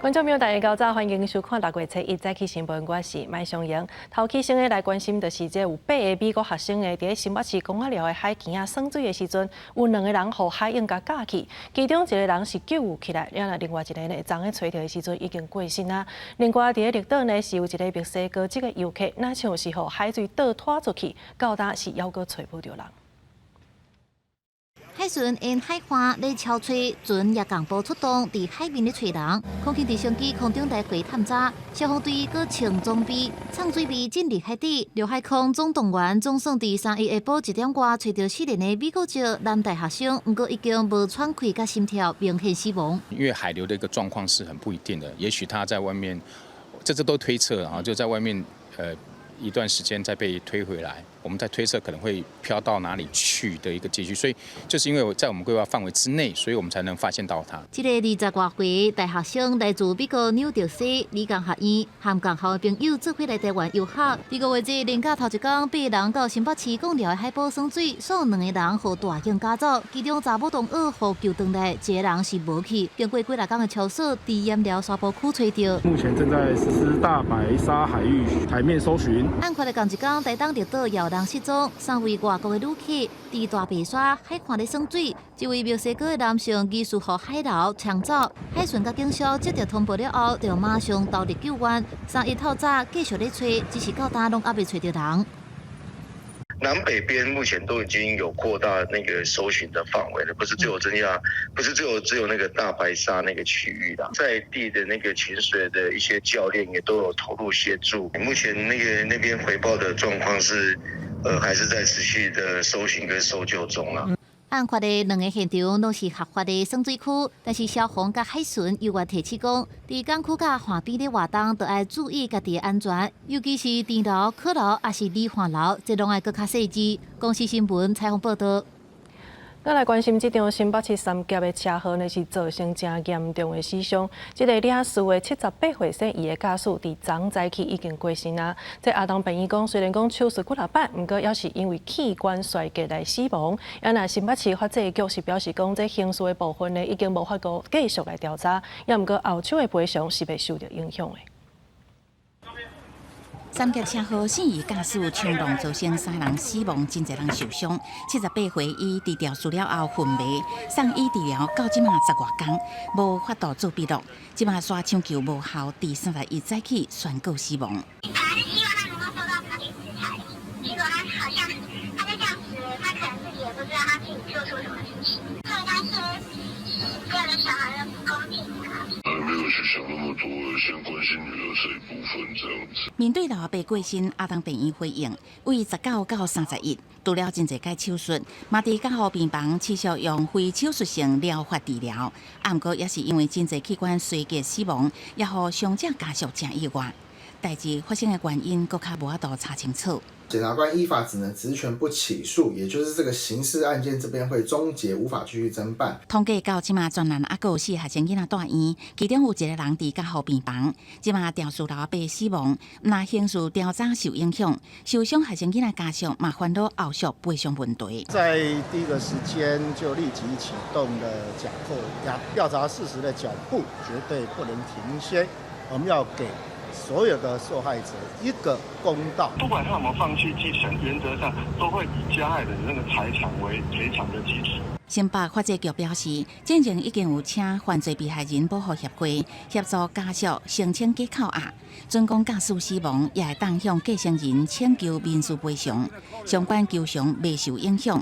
觀眾朋友，大家早，歡迎收看六月初一早起新聞，我是麥尚瑩。頭起先來關心就是這有八个美國學生的佇咧新北市公仔寮的海墘仔耍水的時陣，有兩个人予海湧共咬去，其中一个人是救起來，了另外一个呢，昨昏揣著的時陣已經過身啊。另外佇咧綠島呢，是有一个墨西哥籍的遊客，若像是予海水倒拖出去，到今是猶閣揣無著人。海巡沿海岸咧搜揣，船也共步出動，佇海面咧揣人。空軍直升機空中來回探查，消防隊閣穿裝備，送水備進入海底。陸海空總動員總算佇三一下晡一點外揣著四名的美國籍男大學生，毋過已經無喘氣佮心跳，明顯死亡。因為海流的一個狀況是很不一定的，也許他在外面，這都推測啊，就在外面，一段時間再被推回來，我們在推測可能會飄到哪裡去的一個結局，所以就是因為在我們規劃範圍之內，所以我們才能發現到它。這個二十外歲大學生來自美國紐澤西理工學院，和仝校的朋友做伙來台灣遊學。這個月這連假頭一工，八人到新北市貢寮的海埔耍水，煞兩个人予大湧咬走，其中查某同學予救轉來，一個人是無去。經過幾若工的搜索，佇鹽寮沙埔區揣著。目前正在實施大白鯊海域海面搜尋。案發的仝一工，台東綠島也有人失蹤，三位外國的旅客佇大白鯊海岸咧耍水，一位墨西哥的男性疑似予海流沖走，海巡佮警消接著通報了後，就馬上投入救援。三一透早繼續咧揣，只是到今攏猶未揣著人。南北邊目前都已經有擴大那個搜尋的範圍了，不是只有增加，不是只有那個大白鯊那個區域啦，在地的那個潛水的一些教練也都有投入協助。目前那個那邊回報的狀況是，還是在持續的搜尋跟搜救中啦。案發的兩个現場攏是合法的耍水區，但是消防佮海巡猶原提醒講，佇港區佮岸邊的活動，都愛注意家己的安全，尤其是甜樓、閣樓抑是離岸流，這攏愛閣較細緻。公視新聞採訪報導。咱來關心這場新北市三峽的車禍呢，是造成誠嚴重的死傷。這个領事的78歲姓余的駕駛，佇昨早起已經過身啊。這阿東病院講，雖然講手術幾若擺，毋過猶是因為器官衰竭來死亡。啊，若新北市法制局是表示講，這刑事的部分呢，已經無法度繼續來調查，也毋過後手的賠償是袂受著影響的。三峽車禍姓余駕駛衝撞造成三人死亡，真濟人受傷。78歲伊治療術了後昏迷，送醫治療到這馬十外工，無法度做筆錄。這馬煞搶救無效，佇31早起宣告死亡。本來是希望他能夠受到法律制裁，結果他好像他就這樣子，他可能自己也不知道他自己做出什麼事情，對那些死掉的小孩的不公平啊。還沒有去想那麼多，先關心女兒這一部分，這樣子。面對老阿伯過身，阿東病院回應，為19到31，除了真濟擺手術，嘛佇加護病房持續用非手術性療法治療。啊，毋過也是因為真濟器官衰竭死亡，也予傷者家屬誠意外。代誌發生的原因，閣較無法度查清楚。檢察官依法只能職權不起訴，也就是這個刑事案件這邊會終結，無法繼續偵辦。統計到這馬全南猶閣有四個學生囡仔蹛院，其中有一個人佇加護病房。這馬肇事老阿伯死亡，若刑事調查受影響，受傷學生囡仔家屬嘛煩惱後續賠償問題。在第一個時間就立即啟動了假扣押，調查事實的腳步絕對不能停歇。我們要給所有的受害者一個公道。不管他有沒有放棄繼承，原則上都會以加害人的那個財產為賠償的基礎。新北法制局表示，進前已經有請犯罪被害人保護協會協助家屬申請假扣押，準講駕駛死亡也會當向繼承人請求民事賠償，相關求償袂受影響。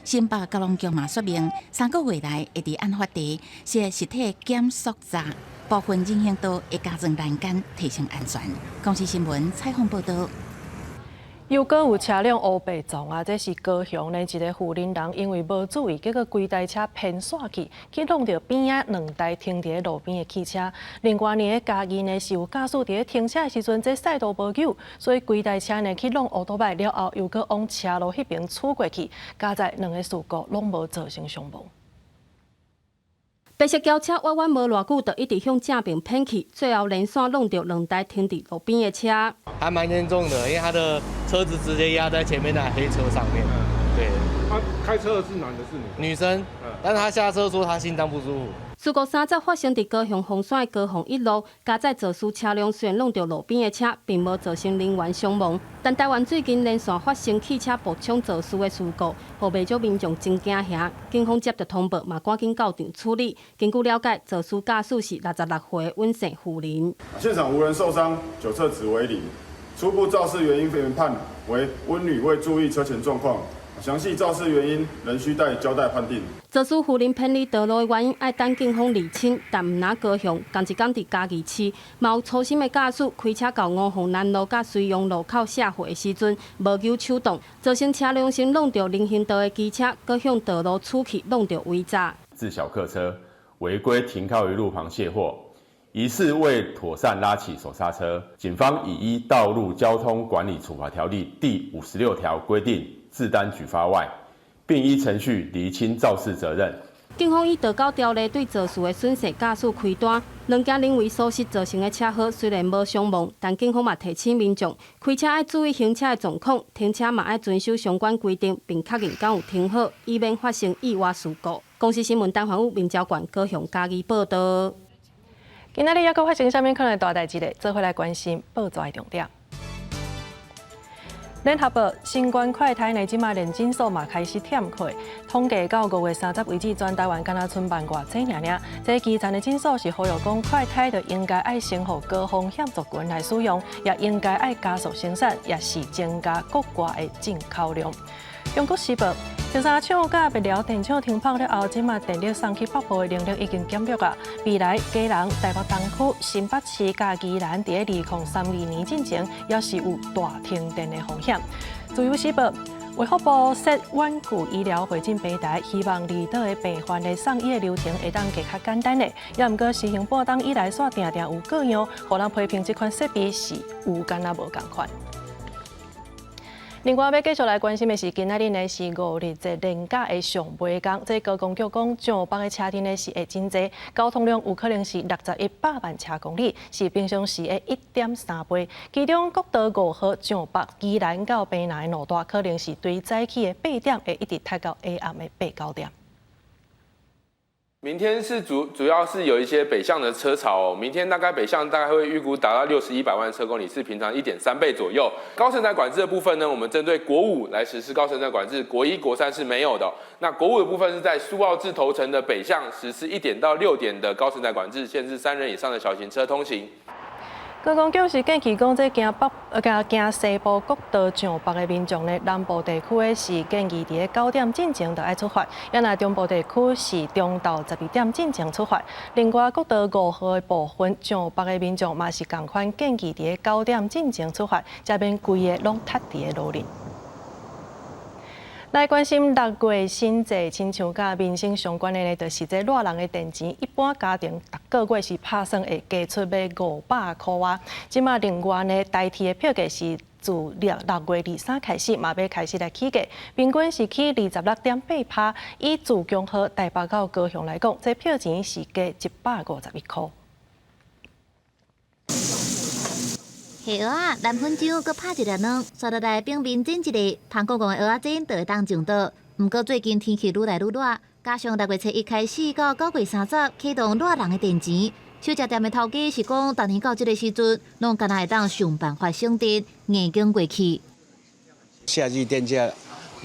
新北交通局嘛說明，3個月內會佇案發地設實體檢索閘。部分人行道會加裝欄杆，提升安全。公視新聞採訪報導。又閣有車輛烏白撞啊！這是高雄的一个婦人人，因為無注意，結果規台車偏煞去，去挵著邊仔兩台停佇路邊的汽車。另外呢，嘉義呢是有駕駛佇咧停車的時陣，這賽道無扭，所以規台車呢去挵歐多擺了後，又閣往車路彼邊駛過去，佳哉兩个事故攏無造成傷亡。白色轎車彎彎無偌久，就一直向正面偏去，最後連線挵著兩台停佇路邊的車。還蠻嚴重的，因為他的車子直接壓在前面那黑車上面。對。他開車的是男的，是女？女生。但是他下車說他心臟不舒服。事故三十發生佇高雄鳳山的高雄一路，加載肇事車輛雖然挵著路邊的車，並無造成人員傷亡。但台灣最近連續發生汽車爆衝肇事的事故，予袂少民眾真驚嚇。警方接到通報，嘛趕緊到場處理。根據了解，肇事駕駛是66歲的溫姓婦人。現場無人受傷，酒測值為零。初步肇事原因研判為溫女未注意車前狀況，詳細肇事原因仍需待交代判定。肇事婦人偏離道路的原因，愛等警方釐清。但毋但高雄，仝一工佇嘉義市，嘛有粗心的駕駛開車到吳鳳南路佮綏陽路口卸貨的時陣，無糾手動，造成車輛先挵著人行道的機車，閣向道路出去挵著圍柵。自小客車違規停靠於路旁卸貨，疑似未妥善拉起手剎車，警方已依《道路交通管理處罰條例》第56條規定自單舉發外，並依程序釐清肇事責任。警方依道交條例對肇事的孫姓駕駛開單，兩件人為疏失造成的車禍雖然無傷亡，但警方嘛提醒民眾開車愛注意行車的狀況，停車嘛愛遵守相關規定，並確認敢有停好，以免發生意外事故。公視新聞陳環宇、林昭冠高雄嘉義報道。今仔日猶閣發生啥物款的大代誌咧？做伙來關心報紙的重點。聯合報新冠快篩呢，這馬連診所嘛開始忝客，統計到5月30為止，全台灣敢若賰萬外濟爾爾。這基層的診所是呼籲講，快篩就應該愛先予高風險族群來使用，也應該愛加速生產，也是增加國外的進口量。中國時報，生產廠佮物料電廠停跑了後，這馬電力送去北部的能力已經減弱啊。未來基隆、台北東區、新北市佮宜蘭佇2032年進前，猶是有大停電的風險。自由時報，衛福部設遠距醫療會診平台，希望離島的病患的送醫的流程會當加較簡單的。也毋過實行半冬以來，煞定定有各樣，予人批評這款設備是有敢若無仝款。另外，欲繼續來關心的是，今仔日呢是五日節連假的上尾工，這高公局講，上北的車陣呢是會真濟，交通量有可能是61百萬車公里，是平常時的1.3倍。其中，國道5號上北宜蘭到屏南的路段，可能是對早起的8點，會一直塞到下暗的8、9點。明天是主要是有一些北向的車潮哦，明天大概北向大概會預估達到61百萬車公里，是平常1.3倍左右。高乘載管制的部分呢，我們針對國五來實施高乘載管制，國一、國三是沒有的。那國五的部分是在蘇澳至頭城的北向實施1點到6點的高乘載管制，限制三人以上的小型車通行。高公局是建議講，這經北呃經西部國道上北的民眾呢，南部地區的是建議佇咧9點進前就愛出發，抑若中部地區是中晝12點進前出發。另外，國道5號的部分上北的民眾嘛是仝款建議佇咧九點進前出發，才免規个攏塞佇咧路裡。來關心六月薪資，親像佮民生相關的呢，就是這熱人的電錢。一般家庭逐個月是拍算會加出欲500箍仔。這馬另外呢，台鐵的票價是自6月23開始，嘛欲開始來起價，平均是起26.8%。以自強號台北到高雄來講，這票錢是加151箍。下蚵仔、藍粉漿，閣拍一粒卵，刷落來冰面煎一下，芳公公的蚵仔煎就會當上桌。毋過最近天氣愈來愈熱，加上6月初一開始到9月30啟動熱人的電錢，小食店的頭家是講，逐年到這個時陣，攏敢若會當想辦法省電，硬撐過去。夏季電價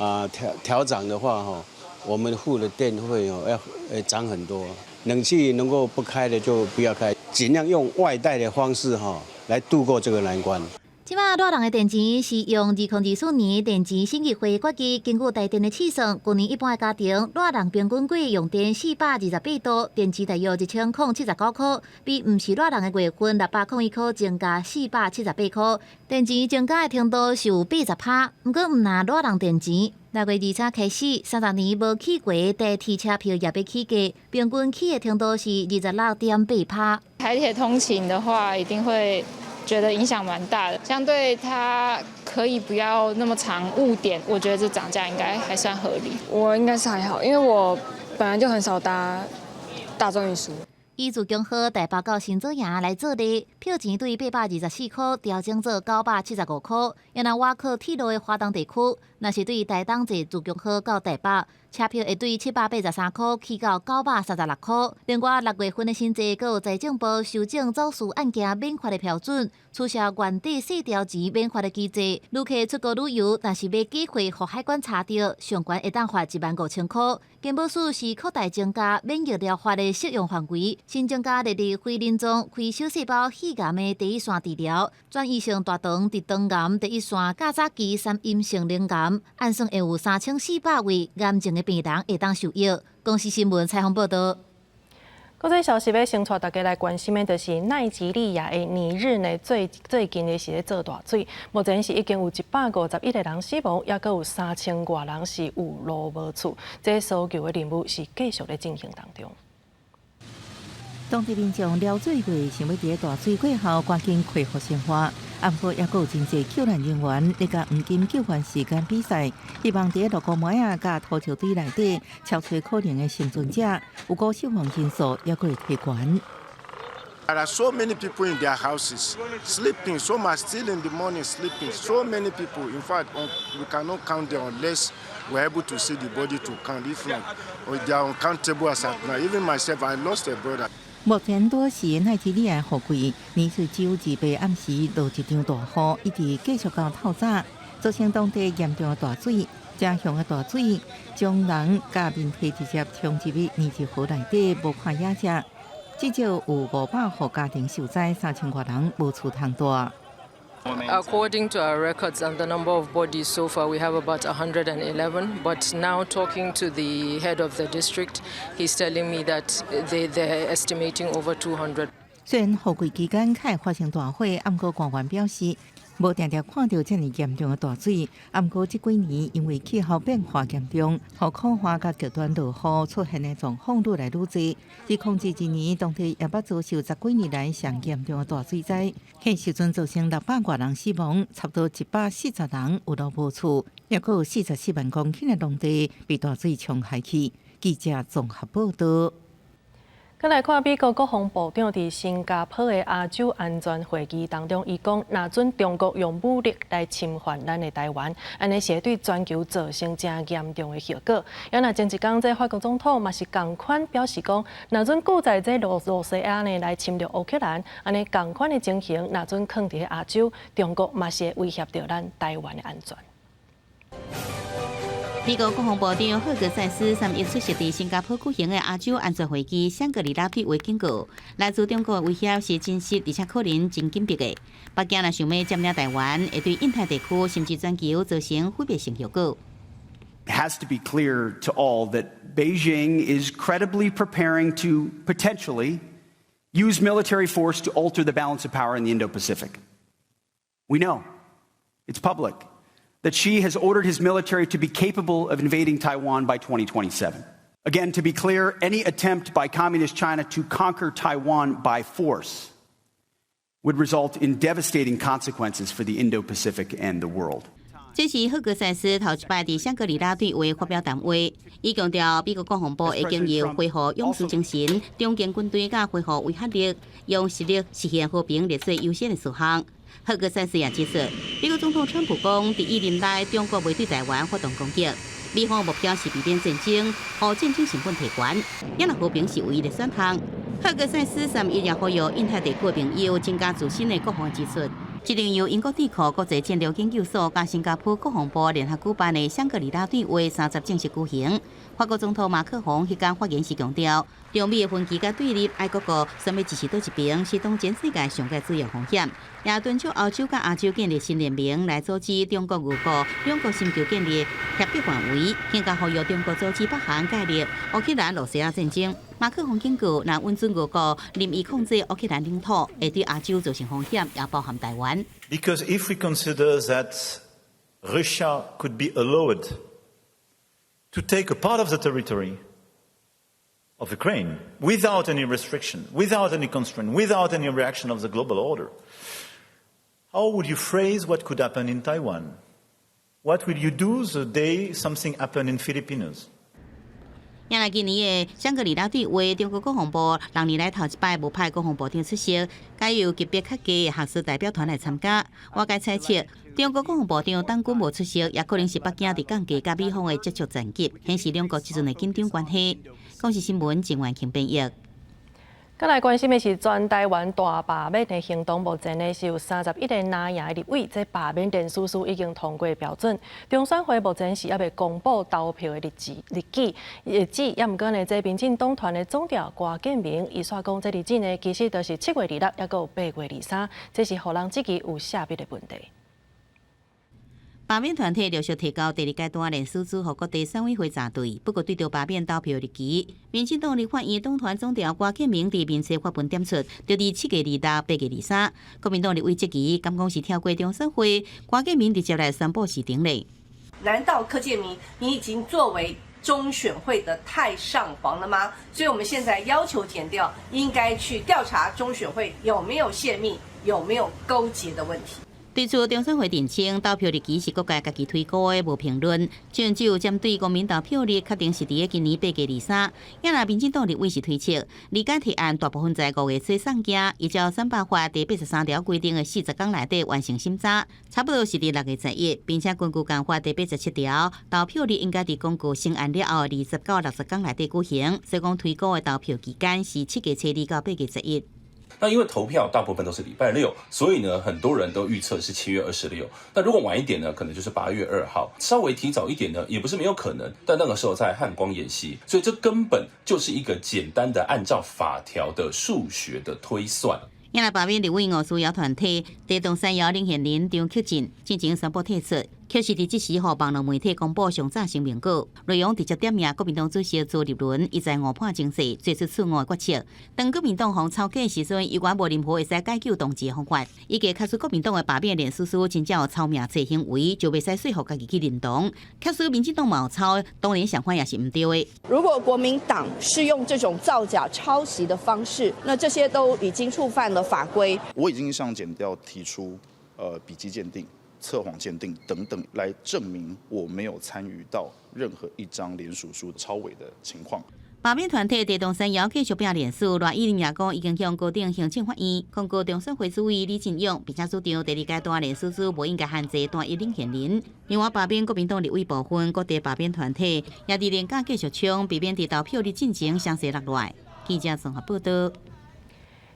啊調漲的話，吼，我們付的電費哦要漲很多。冷氣能夠不開的就不要開，盡量用外帶的方式哈來度過這個難關。這馬熱人的電錢是用2024年電錢審議會決議，根據台電的試算，舊年一般的家庭熱人平均月用電428度，電錢大約1079塊，比毋是熱人的月份601塊增加478塊，電錢增加的程度是有80%。毋過毋但熱人電錢，6月23開始，30年無起過台鐵車票也欲起價，平均起的程度是26.8%。台鐵通勤的話，一定會覺得影響蠻大的，相對它可以不要那麼常誤點，我覺得這漲價應該還算合理。我應該是還好，因為我本來就很少搭大眾運輸。以自強號台北到新左營來做例，票錢對824塊調整做975塊。抑若倚靠鐵路的華東地區，若是對台東坐自強號到台北，車票會對783箍起到936箍。另外，6月份的新制，閣有財政部修正走私案件免罰的標準，取消原底細條錢免罰的機制。旅客出國旅遊，若是買假貨予海關查著，上懸會當罰15,000箍。健保署是擴大增加免疫療法的適用範圍，新增加列入非鱗狀非小細胞肺癌的第一線治療，轉移性大腸直腸癌第一線較早期三陰性鳞癌，按算會有3400位癌症的病人會當受益。公視新聞採訪報導。國際消息欲先帶大家來關心的，就是奈及利亞的尼日呢，最最近的是咧做大水，目前是已經有151個人死亡，抑閣有3000外人是有路無厝，這搜救的任務是繼續咧進行當中。當地民眾了水過，想欲佇大水過後趕緊恢復生活。毋過抑閣有真濟救援人員咧共黃金救援時間比賽，希望佇落雨糜仔佮土石堆內底搜揣可能的生存者，有過死亡人數抑閣會提懸。 There are so many people in their houses sleeping, some are still in the morning sleeping. So many people, in fact, we cannot count them unless we're able to see the body to count. If not, they are uncountable as at now. Even myself, I lost a brother. 目前拄是奈及利亞雨季，尼日州自八暗時落一場大雨，一直繼續到透早，造成當地嚴重的大水。這項的大水將人佮民體直接沖入去尼日河內底，無看野食。至少有500戶家庭受災，3000外人無厝通蹛。 According to our records and the number of bodies so far, we have about 111. But now, talking to the head of the district, he's telling me that they're estimating over 200. 雖然雨季期間較會發生大火，毋過官員表示，無定定看著遮爾嚴重的大水。毋過這幾年因為氣候變化嚴重，予苦旱佮極端落雨出現的狀況愈來愈濟。2021年，當地也捌遭受十幾年來上嚴重的大水災，彼時陣造成600外人死亡，差不多140人有路無厝，抑閣有44萬公頃的農地被大水沖害去。記者綜合報導。閣來看美國國防部長佇新加坡的亞洲安全會議當中，伊講，若准中國用武力來侵犯咱的臺灣，按呢是會對全球造成誠嚴重的後果。也若前一工，這法國總統嘛是仝款表示講，若准拒載這羅羅西亞呢來侵略烏克蘭，按呢仝款的情形，若准囥佇亞洲，中國嘛是會威脅著咱臺灣的安全。美國國防部長赫格塞斯31出席佇新加坡舉行的亞洲安全會議香格里拉對話警告，來自中國的威脅是真實，而且可能真緊迫的。北京若想欲佔領臺灣，會對印太地區甚至全球造成毀滅性後果。 It has to be clear to all that Beijing is credibly preparing to potentially use military force to alter the balance of power in the Indo-Pacific. We know. It's public that Xi has ordered his military to be capable of invading Taiwan by 2027. Again, to be clear, any attempt by Communist China to conquer Taiwan by force would result in devastating consequences for the Indo Pacific and the world. 這是赫格塞斯頭一擺佇香格里拉對話發表談話，伊強調美國國防部會經由恢復勇士精神、重建軍隊佮恢復威嚇力，用實力實現和平來做優先的事項。赫格塞斯也指出，美國總統川普講，佇意任內中國袂對臺灣發動攻擊，美方目標是避免戰爭，予戰爭成本提懸，也若和平是唯一的選項。赫格塞斯31也呼籲印太地區朋友增加自身的國防支出。這場由英國智庫國際戰略研究所佮新加坡國防部聯合舉辦的香格里拉對話30正式舉行。法國總統馬克宏彼工發言時強調，中美的分歧佮對立，愛各國選欲支持佗一邊，是當前世界上蓋主要風險。也敦促歐洲佮亞洲建立新聯盟，來阻止中國、俄國兩國尋求建立協力範圍，更加呼籲中國阻止北韓介入烏克蘭、羅西亞戰爭。馬克宏警告，若允准俄國任意控制烏克蘭領土，會對亞洲造成風險，也包含臺灣。 Because if we consider that Russia could be allowed to take a part of the territory of Ukraine without any restriction, without any constraint, without any reaction of the global order, how would you phrase what could happen in Taiwan? What will you do the day something happened in Philippines? 也來今年的香格里拉對話，中國國防部6年來頭一擺無派國防部長出席，改由級別較低的學術代表團來參加。外界猜測，中國國防部長黨軍無出席，也可能是北京佇降低佮美方的接觸層級，顯示兩國之間的緊張關係。公視新聞鄭婉慶編譯。閣來關心的是全台灣大罷免的行動，目前呢是有31個藍營的立委，這罷免連署書已經通過標準。中選會目前是猶未公布投票的日子日期，日子，也毋過呢，這民進黨團的總召郭建明，伊煞講這日子呢，其實就是7月26，猶閣有8月23，這是予人質疑有泄密的問題。罷免團體陸續提交第二階段連署書予各地選委會查對，不過對著罷免投票日期，民進黨立法院黨團總召郭建明佇面書發文點出，就佇7月26、8月23，國民黨立委質疑，敢講是跳過中選會，郭建明直接來宣布時程咧。難道柯建銘你已經作為中選會的太上皇了嗎？所以我們現在要求檢調，應該去調查中選會有沒有洩密、有沒有勾結的問題。對此，中選會澄清，投票日期是各界家己推估的，無評論。只有針對公民投票日確定是佇今年8月23，也若民進黨立委是推測，擬改提案大部分在5月初送件，依照選罷法第83條規定的40天內底完成審查，差不多是佇6月11，並且根據憲法第87條，投票日應該佇公告成案了後20到60天內底舉行，所以講推估的投票期間是7月初2到8月11。那因為投票大部分都是禮拜六，所以呢，很多人都預測是7月26。那如果晚一點呢，可能就是8月2號。稍微提早一點呢，也不是沒有可能。但那個時候在漢光演習，所以這根本就是一個簡單的按照法條的數學的推算。也來罷免立委吳思瑤團體，地動山搖領銜人張克進進前宣布退出，卻是佇這時予網路媒體公布上早聲明稿，內容直接點名國民黨主席朱立倫，伊在誤判情勢，做出錯誤的決策。當國民黨予抄假時陣，猶原無任何會使解救同志的方法。伊計假使國民黨的罷免連署書真正有抄名冊行為，就袂使說服家己去認同。假使民進黨嘛有抄，當然想法也是毋對的。如果國民黨是用這種造假抄襲的方式，那這些都已經觸犯了法規。我已經向檢調提出，筆跡鑑定、測謊鑑定等等，來證明我沒有參與到任何一張聯署書抄偽的情況。罷免團體地動山搖繼續拼連署，賴以林也講已經向高等行政法院控告中選會主委李進勇，並且主張第二階段連署書無應該限制單一領銜人。另外，罷免國民黨立委部分各地罷免團體也佇連假繼續衝，避免佇投票日進前聲勢落來。記者綜合報道。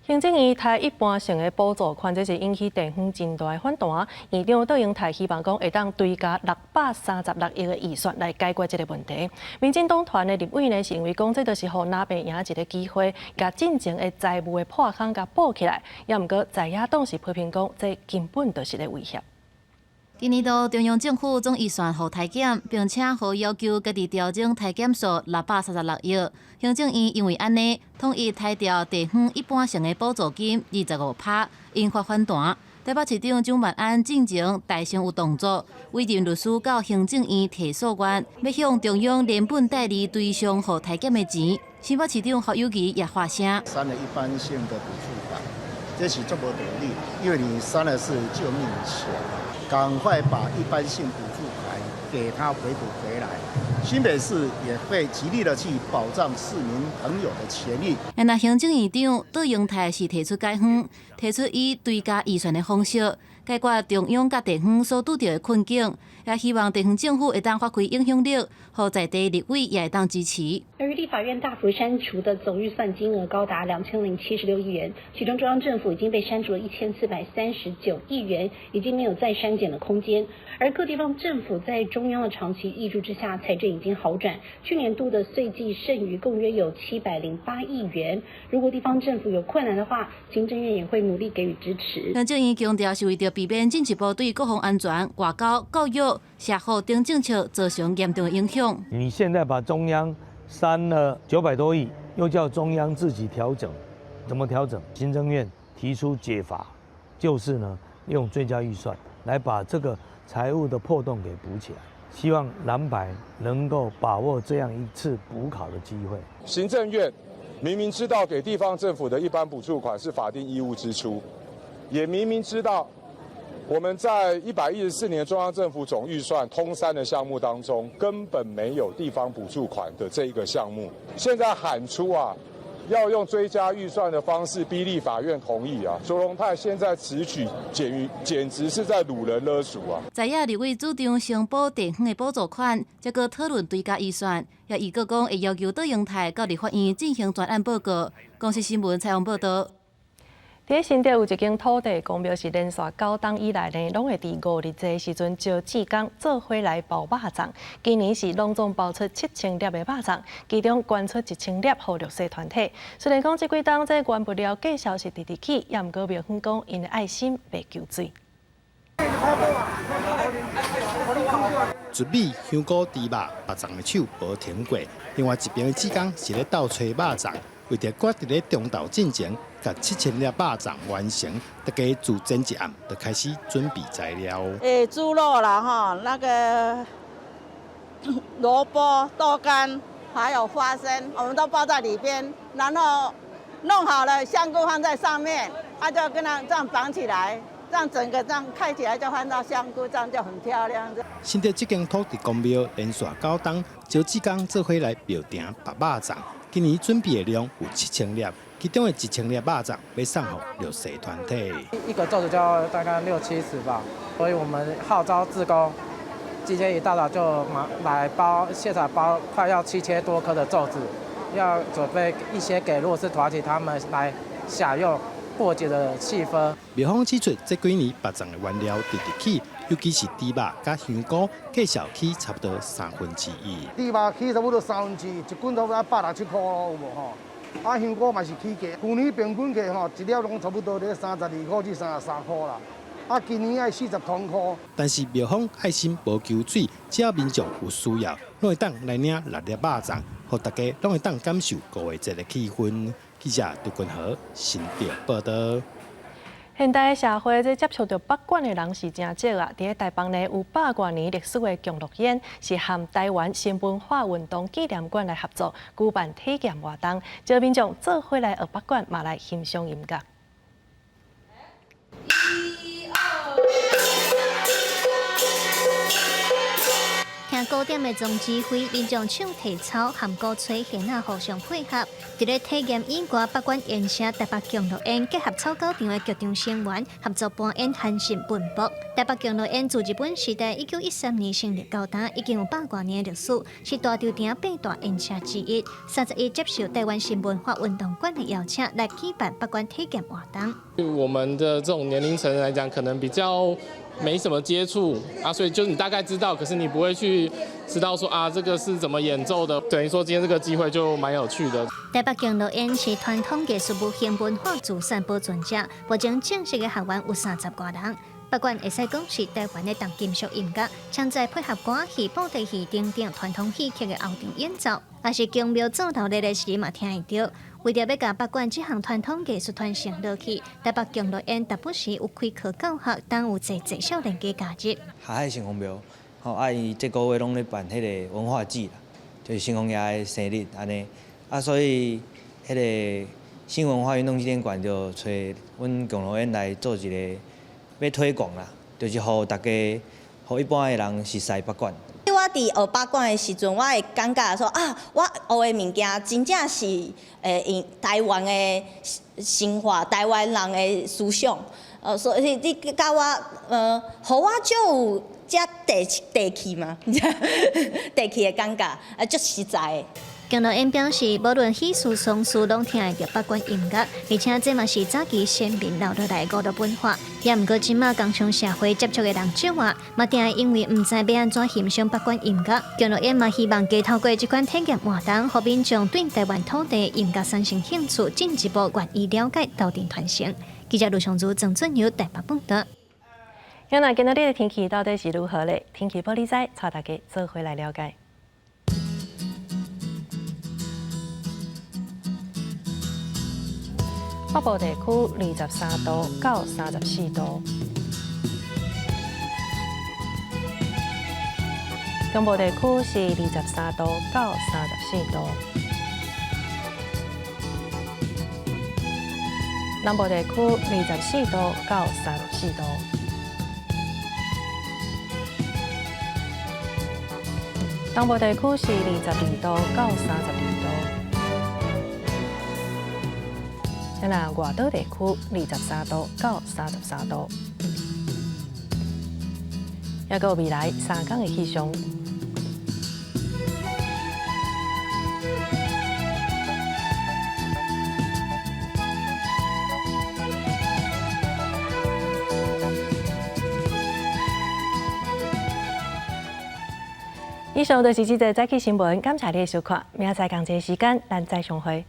行政院提一般性的補助款，這是引起地方真大的反彈。院長卓榮泰希望講會當追加636億的預算來解決這個問題。民進黨團的立委呢，是認為講這就是予藍白贏一個機會，共進前的財務的破空共補起來。也毋過在野黨是批評講，這根本就是咧威脅。今年度中央政府總預算予削減，並且予要求家己調整削減數636億。行政院因為按呢，統一裁掉地方一般性的補助金25%，引發反彈。台北市長蔣萬安進前大聲有動作，委任律師到行政院提訴願，欲向中央連本帶利追償予削減的錢。新北市長侯友宜也發聲。刪了一般性的補助款，這是足無道理，因為你刪的是救命錢。趕快把一般性補助款給他回補回來。新北市也會極力的去保障市民朋友的權益。那行政院長卓榮泰是提出解方，提出以追加預算的方式解決中央佮地方所拄著的困境，也希望地方政府會當發揮影響力，予在地立委也會當支持。由於立法院大幅刪除的總預算金額高達2076億元，其中中央政府已經被刪除了1439億元，已經沒有再刪減的空間。而各地方政府在中央的長期挹注之下，財政已經好轉。去年度的歲計剩餘共約有708億元。如果地方政府有困難的話，行政院也會努力給予支持。行政院強調是為著避免進一步對國防安全、外交、教育、社福等政策造成嚴重的影響。你現在把中央刪了900多億，又叫中央自己調整，怎麼調整？行政院提出解法，就是呢用追加預算來把這個財務的破洞給補起來。希望藍白能夠把握這樣一次補考的機會。行政院明明知道給地方政府的一般補助款是法定義務支出，也明明知道我們在114年中央政府總預算通三的項目當中，根本沒有地方補助款的這一個項目。現在喊出啊，要用追加預算的方式逼立法院同意啊！卓榮泰現在此舉簡直是在擄人勒贖啊！在野立委主張先補地方的補助款，才閣討論追加預算，也預告講會要求卓榮泰到立法院進行專案報告。公視新聞採訪報導。佇新竹有一間土地公廟是連續九冬以來呢，攏會佇五日節的時陣招志工做伙來包肉粽。今年是攏總包出7000粒的肉粽，其中捐出1000粒予弱勢團體。雖然講這幾冬這原物料價數是直直起，也毋過廟方講𪜶的愛心袂求水。糯米、香菇、豬肉，肉粽的手無停過。另外一邊的志工是咧鬥揣肉粽，為著趕佇咧中晝進前，共7000粒肉粽完成，大家自前一暗就開始準備材料。豬肉啦，哈，那個蘿蔔、豆乾，還有花生，我們都包在裡邊，然後弄好了，香菇放在上面，啊，就跟它這樣綁起來。這樣整個這樣看起來就換到香菇，這樣就很漂亮。新竹這間土地公廟連續九冬招志工做伙來廟埕包肉粽，今年準備的量有7000粒，其中的1000粒肉粽欲送予弱勢團體。一個粽子就要大概六七十吧，所以我們號召志工，今天一大早就馬來包，現場包快要7000多顆的粽子，要準備一些給弱勢團體他們來享用過節的氣氛。廟方指出，這幾年肉粽的原料直直起，尤其是豬肉佮香菇，價數起差不多三分之一。豬肉起差不多三分之一，一斤差不多167塊咯，有無吼？啊，香菇嘛是起價，舊年平均價吼，一粒攏差不多咧32塊至33塊啦。啊，今年愛40多塊。但是廟方愛心無求水，只要民眾有需要，攏會當來領六粒肉粽，予大家攏會當感受五月節的氣氛。記者杜君豪新竹報導。現代社會這接觸著北管的人是誠少啊！佇咧台北呢，有百外年歷史的共樂園，是和台灣新文化運動紀念館來合作舉辦體驗活動，招民眾做伙來學北管，嘛來欣賞音樂。聽鼓點的總指揮，民眾唱體操和鼓吹弦仔互相配合，佇咧體驗演歌北管演聲台北共樂園結合草稿場的劇場成員合作扮演韓信奔波。台北共樂園自日本時代1913年成立到今，已經有百外年的歷史，是大稻埕八大演社之一。31接受台灣新文化運動館的邀請，來舉辦北管體驗活動。對我們的這種年齡層來講，可能比較沒什麼接觸啊，所以就你大概知道，可是你不會去知道說啊，這個是怎麼演奏的。等於說今天這個機會就蠻有趣的。台北共樂園是傳統藝術復興文化資產保存者，目前正式的學員有30外人。北管會使講是台灣的重金屬音樂，常在配合歌戲、布袋戲等等傳統戲曲的後場演奏，也是宮廟做頭日的時嘛聽會著。為著欲共北管這項傳統藝術傳承落去，台北共樂園時不時有開課教學，當有濟濟少年家加入。下海城隍廟，吼，啊，伊這個月攏咧辦彼个文化節啦，就是城隍爺的生日按呢，啊，所以彼个新文化運動紀念館就揣阮共樂園來做一个欲推廣啦，就是予大家，予一般的人熟似北管。我佇學北管的時陣，我會感覺說啊，我學的物件真正是𪜶台灣的生活，台灣人的思想，所以你佮我，予我足有遮地地氣嘛，地氣的感覺，啊，足實在的。共樂園表示，無論喜事喪事，攏聽會著北管音樂，而且這嘛是早期先民留落來的娛樂文化。也毋過，這馬工商社會接觸的人少啊，嘛定會因為毋知欲按怎欣賞北管音樂。共樂園嘛希望加透過這款體驗活動，予民眾對台灣土地音樂產生興趣，進一步願意了解鬥陣傳承。記者盧尚如、曾俊友台北報導。那今仔日的天氣到底是如何咧？天氣玻璃仔，帶大家做伙來了解。北部地區23度到34度，中部地區是23度到34度，南部地區24度到34度。東部地區是22度到32度。那外島地區23度到33度。抑閣有未來3工的氣象。以上就是這節早起新聞，感謝你的收看，明仔載仝這個時間，咱再相會。